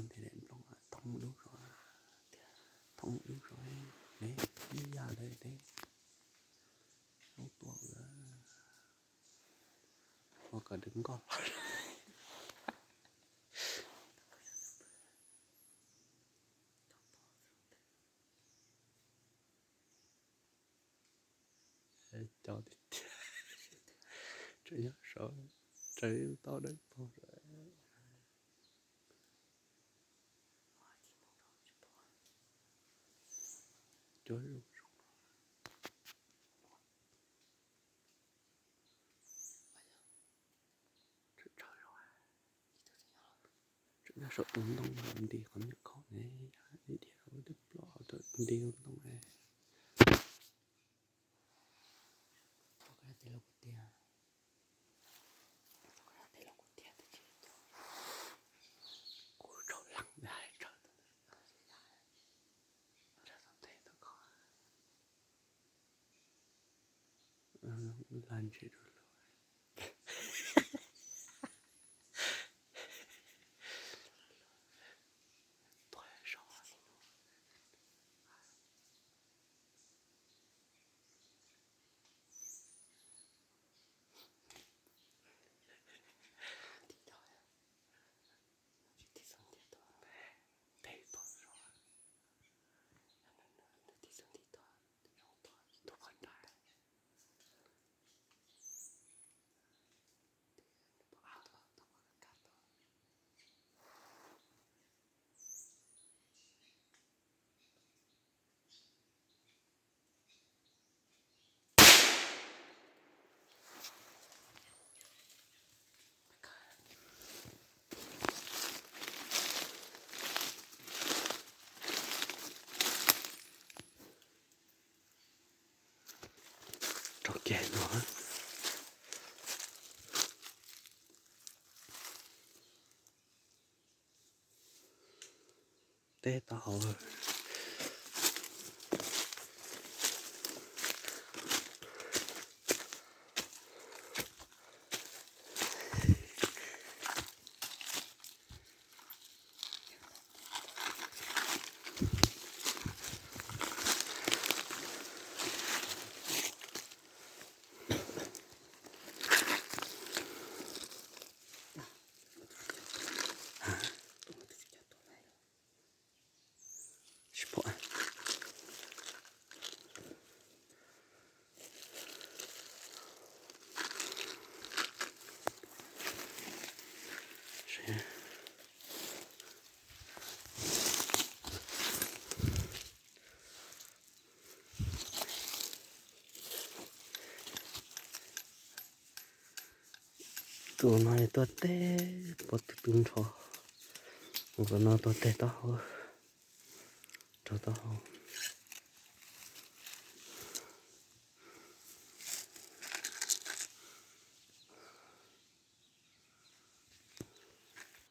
Nplooj thoob dub zog, thoob dub zog, neb ib yam li neb lub tuaj lawm, ua kom dawb nkoj. Cov tiag tiag, tseem nyob saud, tseem tau dawb paug. Cuab zoo zoo. Tseem nyob saum tus ntoo nti qhov nyuam khaub ne, dhia rau twb ploj nti tus ntoo ne. Kuv tsaug leej hais tsawg tus ntawd, tsawg tus ntawd tau kho. Laj ntshe dua lug. Tuag zog. Rau kiag no. Teb taub hau. Tus no tuaj teb puas tu tu nrho, tus no tuaj teb taub hau, rau taub hau.